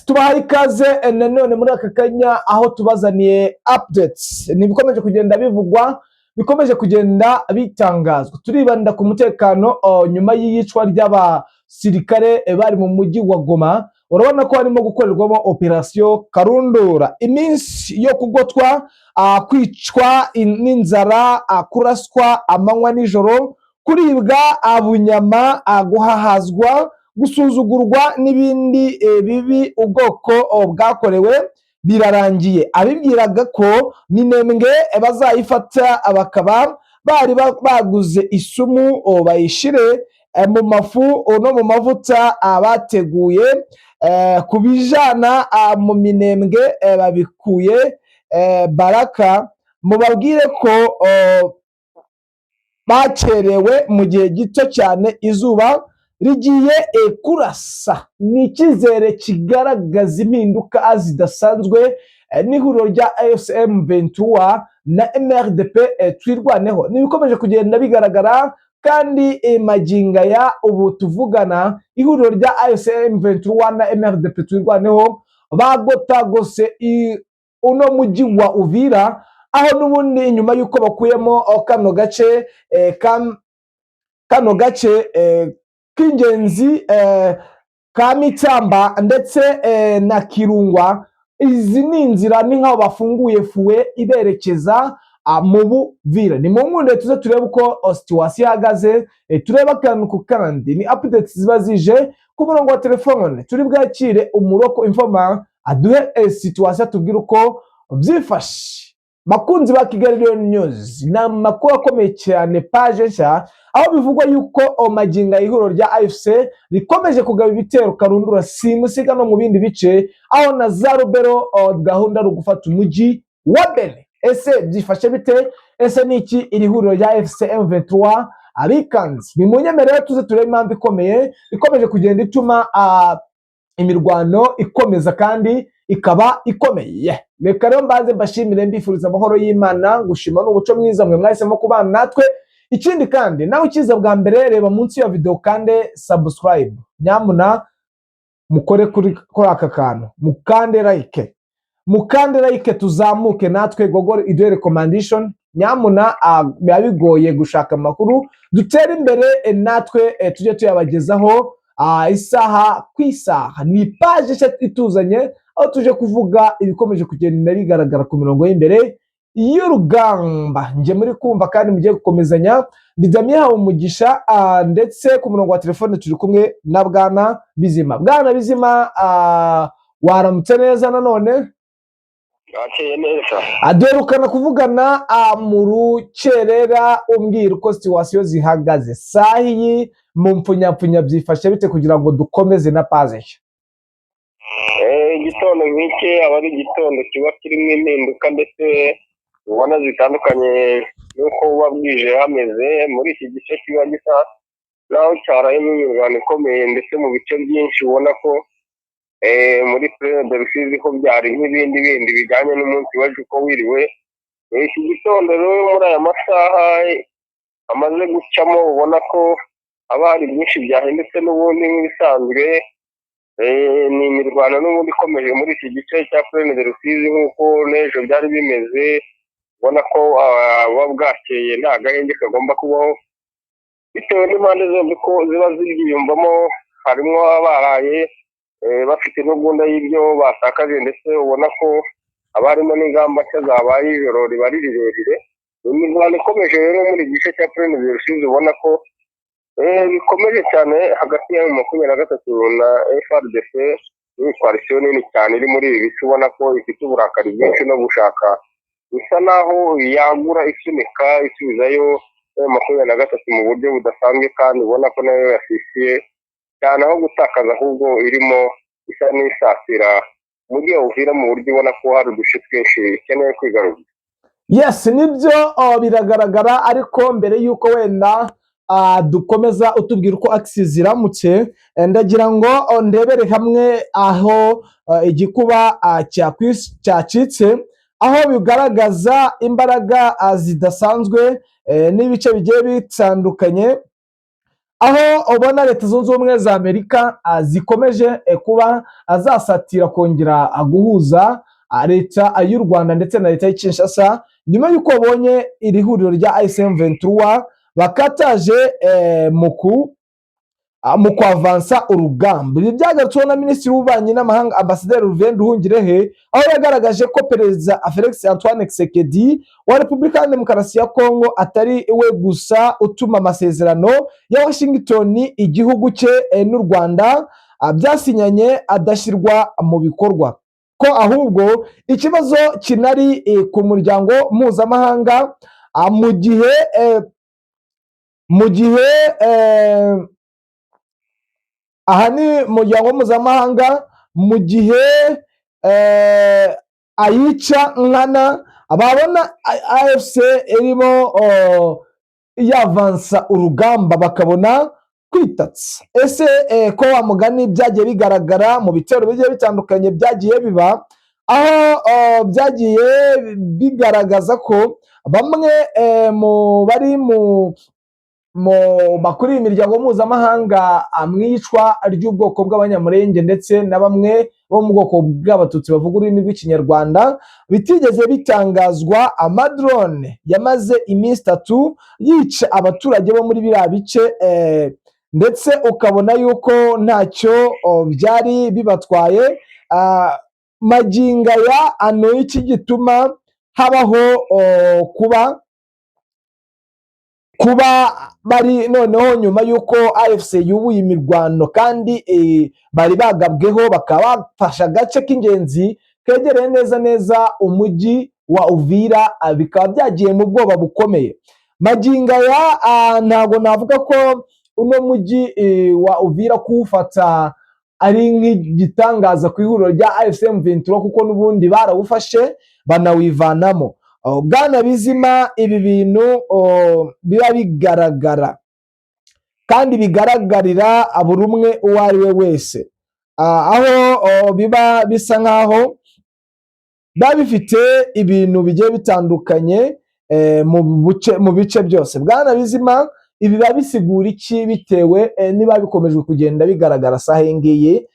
Tubahaye ikaze nanone muri aka kanya aho tubazaniye updates. Ni ibikomeje kugenda bivugwa, bikomeje kugenda bitangazwa. Turibanda ku mutekano nyuma y'iyicwa ry'abasirikare bari mu mujyi wa Goma. Urabona ko harimo gukorerwamo operasiyo karundura. Iminsi yo kugotwa, kwicwa n'inzara, kuraswa amanywa nijoro, kuribwa bunyama, guhahazwa, gusuzugurwa n'ibindi bibi ubwoko bwakorewe birarangiye. Abibwiraga ko Minembwe bazayifata bakaba bari baguze isumu bayishire mu mafu no mu mavuta bateguye kubijana mu Minembwe babikuye Baraka. Mubabwire ko bakerewe, mu gihe gito cyane izuba rigiye kurasa. Ni icyizere kigaragaza impinduka zidasanzwe n'ihuriro rya AFC M23 na MRDP Twirwaneho. Ni ibikomeje kugenda bigaragara kandi magingo aya ubu tuvugana, ihuriro rya AFC M23 na MRDP Twirwaneho bagotagose uno mujyi wa Uvira, aho n'ubundi nyuma y'uko bakuyemo kano gace k'ingenzi ka Mitamba ndetse na Kirungwa. Izi ni inzira, ni nk'aho bafunguye fuwe iberekeza mu Buvira. Ni mu nkunde tuze turebe uko situation ihagaze, turebe akantu ku kandi. Ni updates ziba zije ku murongo wa telefone. Turi bwakire umuroko informa aduhe situation, atubwire uko byifashe. Bakunzi ba Kigali Lion News, ni amakuru akomeye cyane, page nshya, aho bivugwa yuko magingo ihuriro rya AFC rikomeje kugaba ibitero karundura simusiga no mu bindi bice, aho na za Rubero gahunda ari ugufata umujyi wa Beni. Ese byifashe bite? Ese ni iki iri huriro rya AFC M23 abikanze? Ni mu nyemerere tuze turebe impamvu ikomeye ikomeje kugenda ituma imirwano ikomeza kandi ikaba ikomeye. Reka rero mbanze mbashimire, mbifuriza amahoro y'Imana. Gushima ni umuco mwiza, mwe mwahisemo kubana natwe. Ikindi kandi, nawe ukiza bwa mbere, reba munsi ya video kandi subscribe. Nyamuna mukore kuri aka kantu, mukande like, mukande like, tuzamuke natwe Google iduhe recommendation. Nyamuna biba bigoye gushaka amakuru, dutere imbere natwe tujye tuyabagezaho isaha ku isaha. Ni page nshya ituzanye, aho tuje kuvuga ibikomeje kugenda bigaragara ku mirongo y'imbere y'urugamba. Njye muri kumva kandi mugiye gukomezanya ndi Damien Habumugisha, ndetse ku murongo wa telefone turi kumwe na Bwana Bizima. Bwana Bizima, waramutse neza nanone? Bwakeye neza. Aduherukana kuvugana mu rukerera, umbwira uko situation zihagaze. Saha iyi mu mpfunyapfunya byifashe bite, kugira ngo dukomeze na page nshya? Igitondo nk'iki aba ari igitondo kiba kirimo impinduka ndetse ubona zitandukanye n'uko buba bwije hameze. Muri iki gice kiba gisa naho cyarayemo imirwano ikomeye, ndetse mu bice byinshi ubona ko muri Plaine de Rusizi ko byari nk'ibindi bindi bijyanye n'umunsi w'ejo uko wiriwe. Iki gitondo rero, muri aya masaha amaze gucamo, ubona ko haba hari byinshi byahindutse n'ubundi nk'ibisanzwe. Ni imirwano n'ubundi ikomeje muri iki gice cya Plaine de Rusizi nk'uko n'ejo byari bimeze. Ubona ko buba bwakeye, nta gahenge kagomba kubaho bitewe n'impande zombi ko ziba zibyiyumvamo. Harimo abaraye bafite intugunda y'ibyo batakaje, ndetse ubona ko haba harimo n'ingamba nshya zabaye, ijoro riba ari rirerire. Imirwano ikomeje rero muri iki gice cya Plaine de Rusizi, ubona ko bikomeje cyane hagati ya M23 na FARDC. Ni coalition nini cyane iri muri ibi bice, ubona ko ifite uburakari bwinshi no gushaka bisa naho yagura isunika isubizayo M23 mu buryo budasanzwe, kandi ubona ko nayo yasisiye cyane aho gutakaza, ahubwo irimo isa n'isatira umujyi wa Uvira mu buryo ubona ko hari uduce twinshi ikeneye kwigarurira. Yes, nibyo, biragaragara. Ariko mbere y'uko wenda dukomeza utubwira uko akisi ziramutse, ndagira ngo ndebere hamwe aho igikuba cyacitse, aho bigaragaza imbaraga zidasanzwe n'ibice bigiye bitandukanye. Aho ubona Leta Zunze Ubumwe za Amerika zikomeje kuba zasatira kongera guhuza leta y'u Rwanda ndetse na leta y'i Kinshasa, nyuma y'uko babonye iri huriro rya AFC M23 bakataje mu kwavansa urugamba. Ibi byagarutsweho na Minisitiri w'Ububanyi n'Amahanga, Ambasaderi Olivier Nduhungirehe, aho yagaragaje ko Perezida Felix Antoine Tshisekedi wa Repubulika ya Demokarasi ya Kongo atari we gusa utuma amasezerano ya Washington igihugu cye n'u Rwanda byasinyanye adashyirwa mu bikorwa, ko ahubwo ikibazo kinari ku muryango mpuzamahanga, mu gihe aha ni muryango mpuzamahanga, mu gihe ayica nkana babona AFC irimo yavansa urugamba bakabona kwitatsa. Ese ko wa mugani byagiye bigaragara mu bitero bigiye bitandukanye byagiye biba, aho byagiye bigaragaza ko bamwe mu bari mu bakuriye imiryango mpuzamahanga mu iyicwa ry'ubwoko bw'Abanyamurenge ndetse na bamwe bo mu bwoko bw'Abatutsi bavuga ururimi rw'Ikinyarwanda bitigeze bitangazwa, amadrone yamaze iminsi 3 yica abaturage bo muri biriya bice, ndetse ukabona yuko ntacyo byari bibatwaye. Magingo aya ano, iki gituma habaho kuba bari noneho nyuma y'uko AFC yubuye imirwano kandi bari bagabweho, bakaba bafashe agace k'ingenzi kegereye neza neza umujyi wa Uvira, bikaba byagiye mu bwoba bukomeye. Magingo aya ntabwo navuga ko uno mujyi wa Uvira kuwufata ari nk'igitangaza ku ihuriro rya AFC M23, kuko n'ubundi barawufashe banawivanamo. Bwana Bizima, ibi bintu biba bigaragara kandi bigaragarira buri umwe uwo ari we wese, aho biba bisa nkaho biba bifite ibintu bigiye bitandukanye mu bice byose. Bwana Bizima, ibi biba bisigura iki, bitewe niba bikomeje kugenda bigaragara saha iyi ngiyi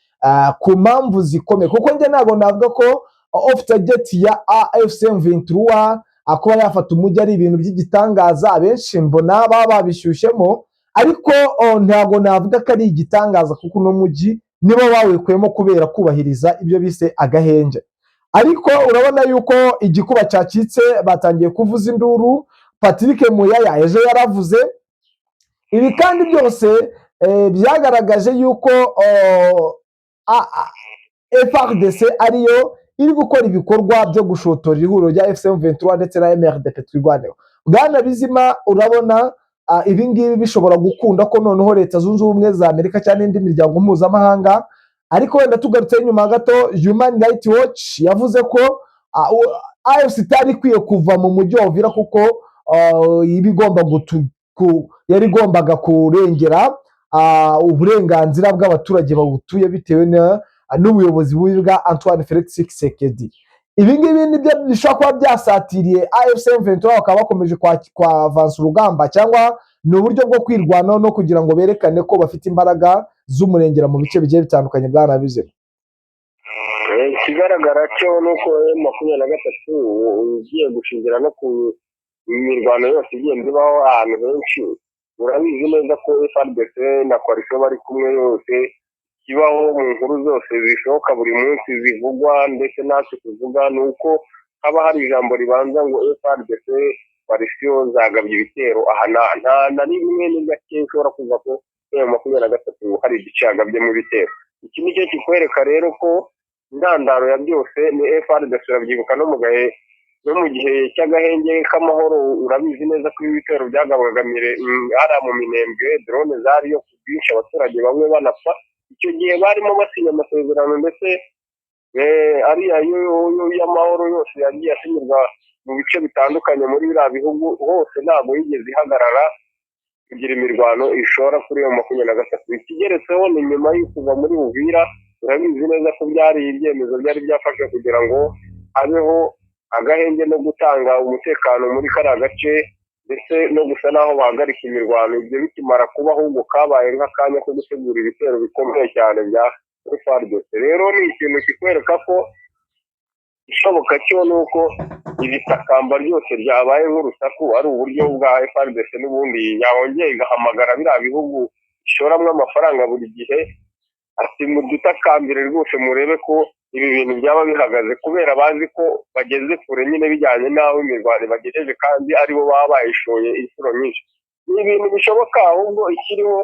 ku mpamvu zikomeye? Kuko njye ntabwo navuga ko off target ya AFC M23 kuba yafata umujyi ari ibintu by'igitangaza. Abenshi mbona baba babishyushyemo, ariko ntabwo navuga ko ari igitangaza, kuko uno mujyi nibo bawikuyemo kubera kubahiriza ibyo bise agahenge. Ariko urabona yuko igikuba cyacitse, batangiye kuvuza induru. Patrick Muyaya ejo yaravuze ibi, kandi byose byagaragaje yuko FARDC ariyo iri gukora ibikorwa byo gushotora ihuriro rya AFC M23 ndetse na MRDP Twirwaneho. Bwana Bizima, urabona ibi ngibi bishobora gukunda ko noneho Leta Zunze Ubumwe za Amerika cyangwa n'indi miryango mpuzamahanga? Ariko wenda tugarutse inyuma gato, Human Rights Watch yavuze ko AFC itari ikwiye kuva mu mujyi wa Uvira, kuko iba igomba yari igombaga kurengera uburenganzira bw'abaturage bawutuye bitewe n'ubuyobozi bubi bwa Antoine Felix Tshisekedi. Ibi ngibi nibyo bishobora kuba byasatiriye AFC M23 bakaba bakomeje kwavansa urugamba, cyangwa ni uburyo bwo kwirwanaho no kugira ngo berekane ko bafite imbaraga z'umurengera mu bice bigiye bitandukanye, bwana Bizima? Ikigaragara cyo ni uko M23 ugiye gushingira no ku mirwano yose igenda ibaho ahantu henshi, urabizi neza ko FARDC na coalition bari kumwe yose kibaho mu nkuru zose zishoboka buri munsi zivugwa, ndetse natwe tuvuga, ni uko haba hari ijambo ribanza ngo FARDC coalition zagabye ibitero aha. Nta na rimwe, ni gake ushobora kuva ko M23 hari igice yagabyemo ibitero. Iki ni cyo kikwereka rero ko intandaro ya byose ni FARDC. Urabyibuka no mu gihe cy'agahenge k'amahoro, urabizi neza ko ibitero byagabwaga hariya mu Minembwe, drone zariyo ku bwinshi, abaturage bamwe banapfa. Icyo gihe barimo basinya amasezerano, ndetse ariya y'amahoro yose yagiye asinyirwa mu bice bitandukanye muri biriya bihugu hose, ntabwo yigeze ihagarara kugira imirwano ishora kuri iyo 23. Ikigeretseho ni nyuma yo kuva muri Uvira, urabizi neza ko byari ibyemezo byari byafashwe kugira ngo habeho agahenge no gutanga umutekano muri kariya gace. Ndetse no gusa n'aho bahagarika imirwano, ibyo bikimara kuba, ahubwo kabaye nk'akanya ko gutegura ibitero bikomeye cyane bya FARDC. Rero ni ikintu kikwereka ko ishoboka cyo ni uko iri takamba ryose ryabaye nk'urusaku ari uburyo bwa FARDC n'ubundi yongeye igahamagara biriya bihugu ishoramwo amafaranga buri gihe, ati: "Mudutakambire rwose, murebe ko ibi bintu byaba bihagaze," kubera bazi ko bageze kure nyine bijyanye n'aho imirwano bagejeje, kandi aribo baba bayishoye inshuro nyinshi. Ni ibintu bishoboka. Ahubwo ikiriho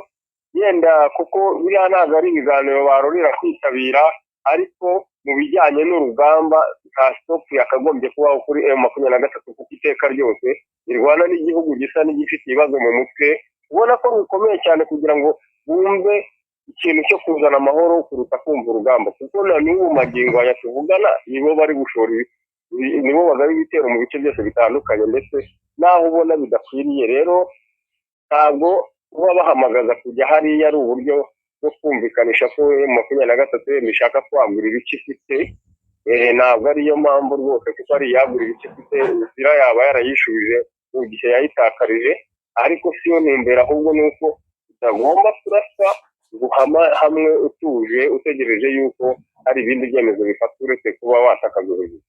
yenda, kuko biriya ntabwo ari ibiganiro barorera kwitabira, ariko mu bijyanye n'urugamba nta stop yakagombye kubaho kuri M23, kuko iteka ryose irwana n'igihugu gisa n'igifite ibibazo mu mutwe, ubona ko bikomeye cyane kugira ngo bumve ikintu cyo kuzana amahoro kuruta kumva urugamba, kuko na n'ubu magingo aya tuvugana nibo bari gushora, nibo bagaba ibitero mu bice byose bitandukanye, ndetse n'aho ubona bidakwiriye. Rero ntabwo kuba bahamagaza kujya hariya ari uburyo bwo kumvikanisha ko M23 yenda ishaka kwagura ibice ifite. Ntabwo ariyo mpamvu rwose, kuko ari iyagura ibice ifite, Uvira yaba yarayishubije mu gihe yayitakarije. Ariko siyo ntumbero, ahubwo ni uko utagomba kurasa guhama hamwe utuje, utegereje yuko hari ibindi byemezo bifata uretse kuba watakaza ubuzima.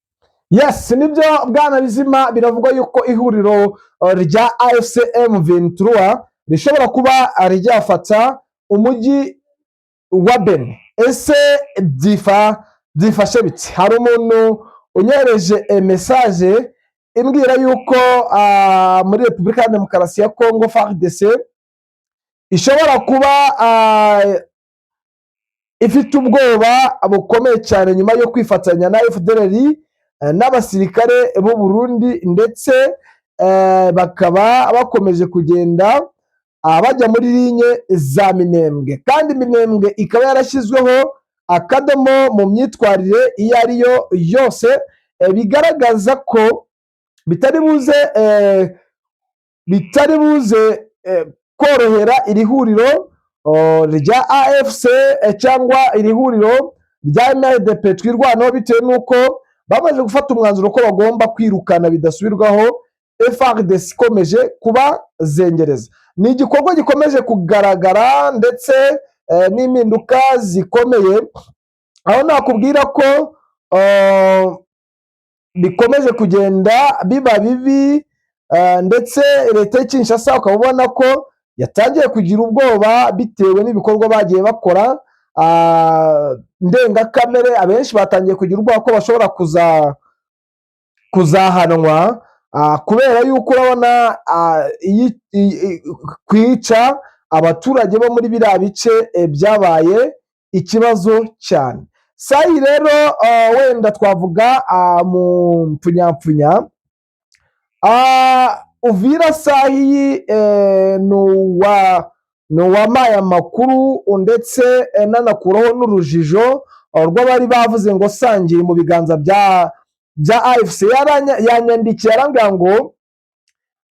Yes, nibyo bwana Bizima. Biravugwa yuko ihuriro rya AFC M23 rishobora kuba ryafata umujyi wa Beni. Ese byifashe bite? Hari umuntu unyohereje message imbwira yuko muri Repubulika ya Demokarasi ya Kongo FARDC ishobora kuba ifite ubwoba bukomeye cyane nyuma yo kwifatanya na FDLR n'abasirikare b'u Burundi, ndetse bakaba bakomeje kugenda bajya muri ligne za Minembwe, kandi Minembwe ikaba yarashyizweho akadomo mu myitwarire iyo ari yo yose, bigaragaza ko bitari buze korohera iri huriro rya AFC cyangwa iri huriro rya MRDP Twirwanaho, bitewe n'uko bamaze gufata umwanzuro ko bagomba kwirukana bidasubirwaho FARDC ikomeje kubazengereza. Ni igikorwa gikomeje kugaragara ndetse n'impinduka zikomeye, aho nakubwira ko bikomeje kugenda biba bibi, ndetse leta y'i Kinshasa ukaba ubona ko yatangiye kugira ubwoba bitewe n'ibikorwa bagiye bakora ndengakamere. Abenshi batangiye kugira ubwoba ko bashobora kuzahanwa, kubera yuko urabona kwica abaturage bo muri biriya bice byabaye ikibazo cyane. Sayi rero wenda twavuga mu mpfunyapfunya, Uvira sahi ni uwamaye amakuru, ndetse nanakuraho n'urujijo rw'abari bavuze ngo Sange mu biganza bya AFC. Yanyandikiye arambwira ngo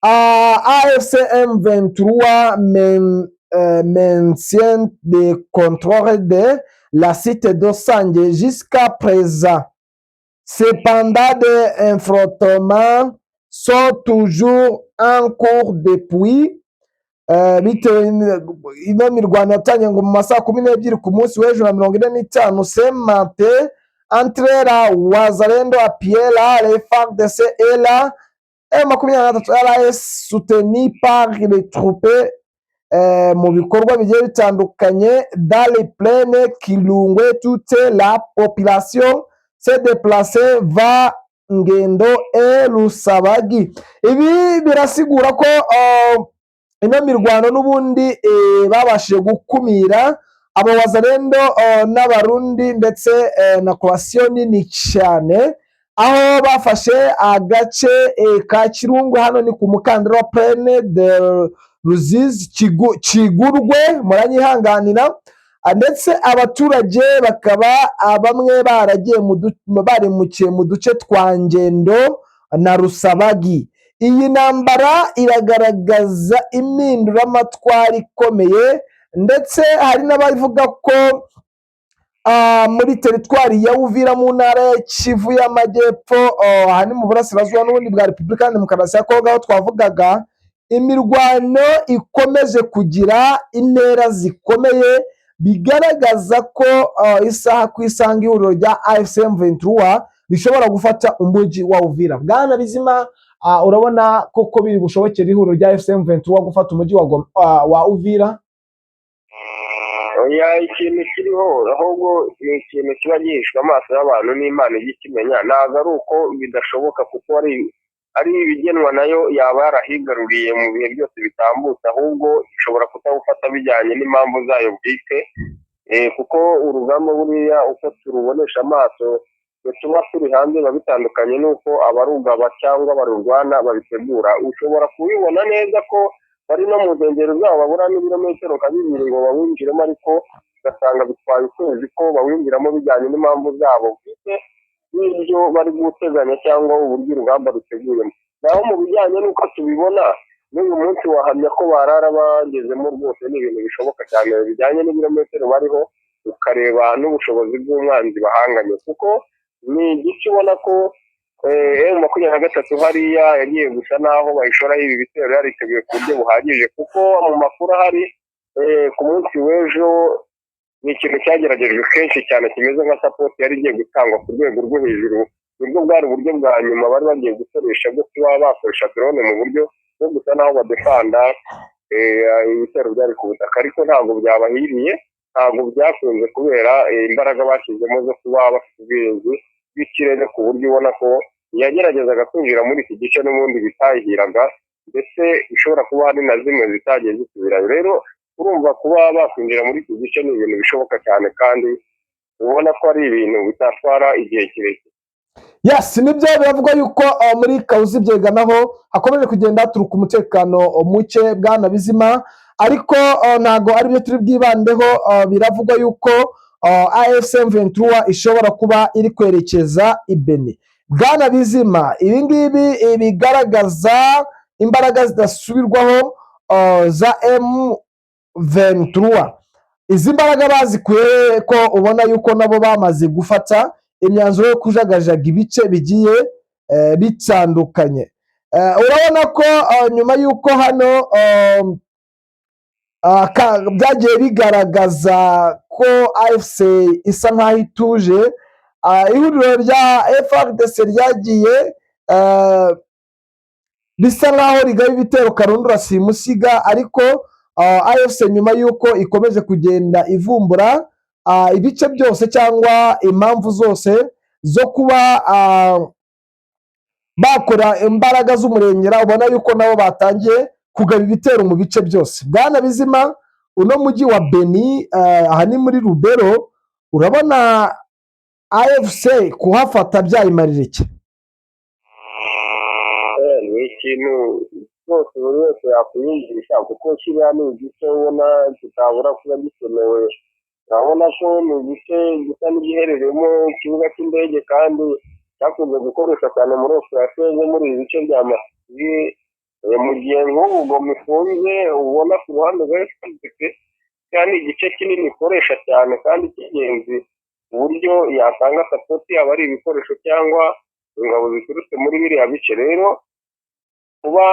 AFC M23 maintient le contrôle de la cité de Sange jusqu'à présent. Cependant, des affrontements sont toujours en cours depuis bitewe ino mirwano yatangiye ngo mu masaha 12 ku munsi w'ejo na 45 ce matin entre la Wazalendo appuyée la les FARDC et la M23 RS soutenu par les troupes mu bikorwa bigiye bitandukanye dans les plaines Kirungwe. Toute la population s'est déplacée vers Ngendo et Rusabagi. Ibi birasigura ko ino mirwano n'ubundi babashije gukumira abo Wazalendo n'Abarundi ndetse na coalition nini cyane, aho bafashe agace ka Kirungwe. Hano ni ku mukandara wa plaine de Ruzizi Kigurwe, muranyihanganira. Ndetse abaturage bakaba bamwe baragiye barimukiye mu duce twa Ngendo na Rusabagi. Iyi ntambara iragaragaza impinduramatwara ikomeye, ndetse hari n'abavuga ko muri teritwari ya Uvira mu ntara ya Kivu y'Amajyepfo, aha ni mu burasirazuba n'ubundi bwa Repubulika ya Demokarasi ya Kongo, aho twavugaga Imirwano ikomeje kugira intera zikomeye, bigaragaza ko isaha ku isaha ihuriro rya AFC M23 rishobora gufata umujyi wa Uvira. Bwana Bizima, urabona koko biri bushobokere ihuriro rya AFC M23 gufata umujyi wa Uvira? Oya, ikintu kiriho ahubwo ni ikintu kiba gihishwe amaso y'abantu n'Imana ijya ikimenya. Ntabwo ari uko bidashoboka, kuko ari ibigenwa nayo yaba yarahigaruriye mu bihe byose bitambutse, ahubwo ishobora kutawufata bijyanye n'impamvu zayo bwite. Kuko urugamba buriya uko turubonesha amaso twe tuba turi hanze biba bitandukanye n'uko abarugaba cyangwa barurwana babitegura. Ushobora kubibona neza ko bari no mu nkengero zabo, babura n'ibirometero nka 2 ngo bawinjiremo, ariko ugasanga bitwaye ukwezi ko bawinjiramo bijyanye n'impamvu zabo bwite n'ibyo bari guteganya cyangwa uburyo urugamba ruteguyemo. Naho mu bijyanye n'uko tubibona n'uyu munsi, wahamya ko barara bagezemo rwose. Ni ibintu bishoboka cyane bijyanye n'ibirometero bariho, ukareba n'ubushobozi bw'umwanzi bahanganye, kuko ni igice ubona ko M23 hariya yagiye gusa naho bayishoraho ibi bitero yariteguye ku buryo buhagije, kuko mu makuru ahari ku munsi w'ejo ni ikintu cyageragejwe kenshi cyane kimeze nka support yari igiye gutangwa ku rwego rwo hejuru. Nibwo bwari uburyo bwa nyuma bari bagiye gukoresha bwo kuba bakoresha drone mu buryo bwo gusa naho badefanda ibitero byari ku butaka, ariko ntabwo byabahiriye, ntabwo byakunze kubera imbaraga bashyizemo zo kuba bafite ubwirinzi bw'ikirere, ku buryo ubona ko yageragezaga kwinjira muri iki gice n'ubundi bitahiraga, ndetse bishobora kuba hari na zimwe zitagiye zisubirayo. Rero urumva kuba bakwinjira muri iki gice ni ibintu bishoboka cyane, kandi ubona ko ari ibintu bitatwara igihe kirekire. Yes, nibyo, biravugwa yuko muri Kahuzi Biega naho hakomeje kugenda haturuka umutekano muke, bwana Bizima, ariko ntago aribyo turi bwibandeho. Biravugwa yuko AFC M23 ishobora kuba iri kwerekeza i Beni. Bwana Bizima, ibi ngibi bigaragaza imbaraga zidasubirwaho za M23. Izi mbaraga bazikuye ko ubona yuko nabo bamaze gufata imyanzuro yo kujagajaga ibice bigiye bitandukanye? Urabona ko nyuma y'uko hano byagiye bigaragaza ko AFC isa nk'aho ituje, ihuriro rya FARDC ryagiye risa nk'aho rigaba ibitero karundura simusiga, ariko AFC nyuma y'uko ikomeje kugenda ivumbura ibice byose cyangwa impamvu zose zo kuba bakora imbaraga z'umurengera, ubona yuko nabo batangiye kugaba ibitero mu bice byose. Bwana Bizima, uno mujyi wa Beni, aha ni muri Lubero, urabona AFC kuhafata byayimarira iki? Ni ikintu rwose buri wese yakwiyumvisha, kuko kiriya ni igice ubona kitabura kuba gikenewe. Urabona ko ni igice gisa n'igiherereyemo ikibuga cy'indege, kandi cyakunze gukoresha cyane muri operasiyo zo muri ibi bice bya Masisi. Mu gihe nk'ubu Goma ifunze, ubona ku ruhande rwa FARDC kiriya ni igice kinini ikoresha cyane kandi cy'ingenzi, ku buryo yatanga support, yaba ari ibikoresho cyangwa ingabo ziturutse muri biriya bice. Rero kuba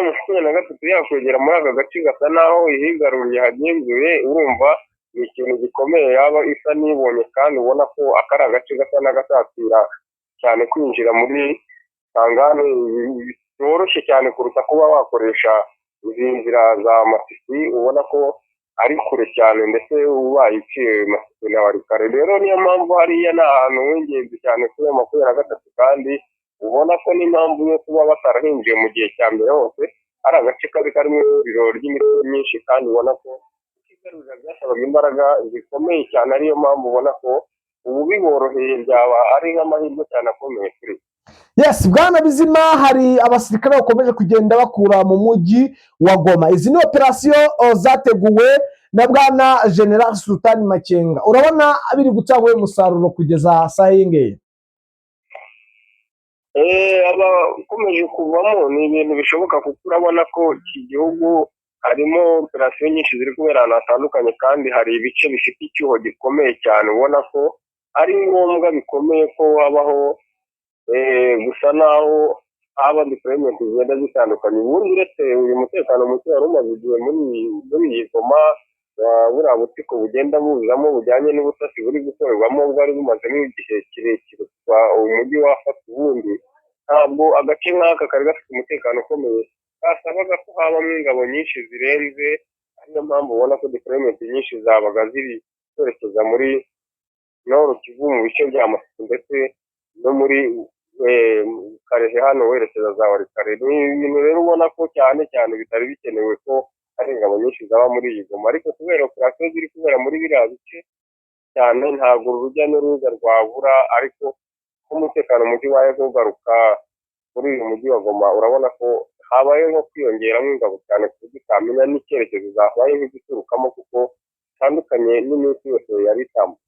M23 yakwegera muri aka gace gasa naho ihigaruriye hagenzuye, urumva ni ikintu gikomeye yaba isa n'ibonye, kandi ubona ko aka ari agace gasa n'agasatira cyane kwinjira muri Sangane byoroshye cyane kuruta kuba wakoresha izi nzira za Masisi, ubona ko ari kure cyane, ndetse ubaye uciye Masisi na Walikale. Rero niyo mpamvu hariya ni ahantu h'ingenzi cyane kuri M23, kandi ubona ko n'impamvu yo kuba batarahinjiye mu gihe cya mbere hose ari agace kabi karimo ihuriro ry'imitwe myinshi, kandi ubona ko kukigarurira byasabaga imbaraga zikomeye cyane, ariyo mpamvu ubona ko ubu biboroheye byaba ari nk'amahirwe cyane akomeye kuri bo. Yes, bwana Bizima, hari abasirikare bakomeje kugenda bakura mu mujyi wa Goma. Izi ni operasiyo zateguwe na bwana General Sultani Makenga. Urabona biri gutanga uyu musaruro kugeza saa iyi ngiyi? Abakomeje kuvamo ni ibintu bishoboka, kuko urabona ko iki gihugu harimo operasiyo nyinshi ziri kubera ahantu hatandukanye, kandi hari ibice bifite icyuho gikomeye cyane, ubona ko ari ngombwa bikomeye ko habaho gusa naho Haba deployment zigenda zitandukanye. Ubundi uretse uyu mutekano muke wari umaze igihe muri iyi Goma, buriya butsiko bugenda buzamo bujyanye n'ubutasi buri gukorerwamo bwari bumazemo igihe kirekire kuva umujyi wafata. Ubundi ntabwo agace nk'aka kari gafite umutekano ukomeye kasabaga ko habamo ingabo nyinshi zirenze, ariyo mpamvu ubona ko deployment nyinshi zabaga ziri kwerekeza muri Nord Kivu, mu bice bya Masisi ndetse no muri Kalehe, hano werekeza za Walikale. Ni ibintu rero ubona ko cyane cyane bitari bikenewe ko hari ingabo nyinshi zaba muri iyi Goma, ariko kubera operasiyo ziri kubera muri biriya bice cyane, ntabwo urujya n'uruza rwabura. Ariko ko umutekano muke ubaye ntugaruka muri uyu mujyi wa Goma, urabona ko habaye nko kwiyongeramo ingabo cyane, ku buryo utamenya n'icyerekezo zabaye nk'iziturukamo, kuko bitandukanye n'iminsi yose yari itambutse.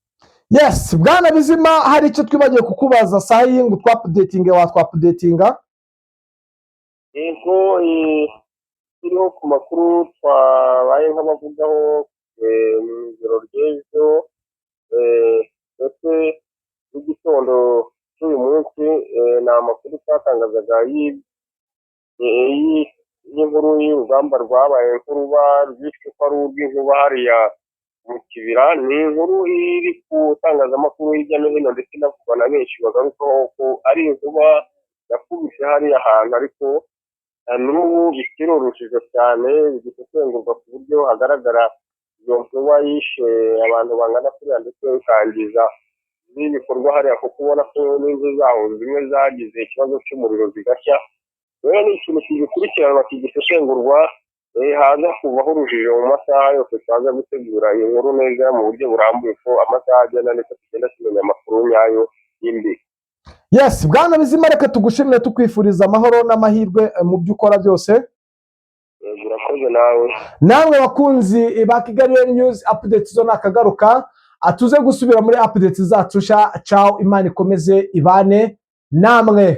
Yes, bwana Bizima, hari icyo twibagiwe kukubaza saa iyi ngo twaupdatinge, watwaupdatinga? Yego, turiho ku makuru twabaye nk'abavugaho mu ijoro ry'ejo ndetse n'igitondo cy'uyu munsi, ni amakuru twatangazaga y'inkuru y'urugamba rwabaye nk'uruba rwitwa ko ari urw'inkuba hariya mu Kibira. Ni inkuru iri ku itangazamakuru hirya no hino, ndetse inavugwa na benshi, bagarukaho ko ari inkuba yakubise hariya hantu, ariko n'ubu bikiri urujijo cyane, bigisesengurwa ku buryo hagaragara iyo nkuba yishe abantu bangana kuriya ndetse ikangiza n'ibikorwa hariya, kuko ubona ko n'inzu zaho zimwe zagize ikibazo cy'umuriro zigashya. Rero ni ikintu kigikurikiranwa, kigisesengurwa, haza kuvaho urujijo mu masaha yose twaza gutegura iyi nkuru neza mu buryo burambuye. Ko amasaha agenda ndetse tugenda tumenya amakuru nyayo yimbitse. Yes, bwana Bizima, reka tugushimire, tukwifuriza amahoro n'amahirwe mu byo ukora byose. Yego, urakoze nawe. Namwe bakunzi ba Kigali News Update, zo nakagaruka, atuze gusubira muri update zacu. Sha ciao, Imana ikomeze ibane namwe.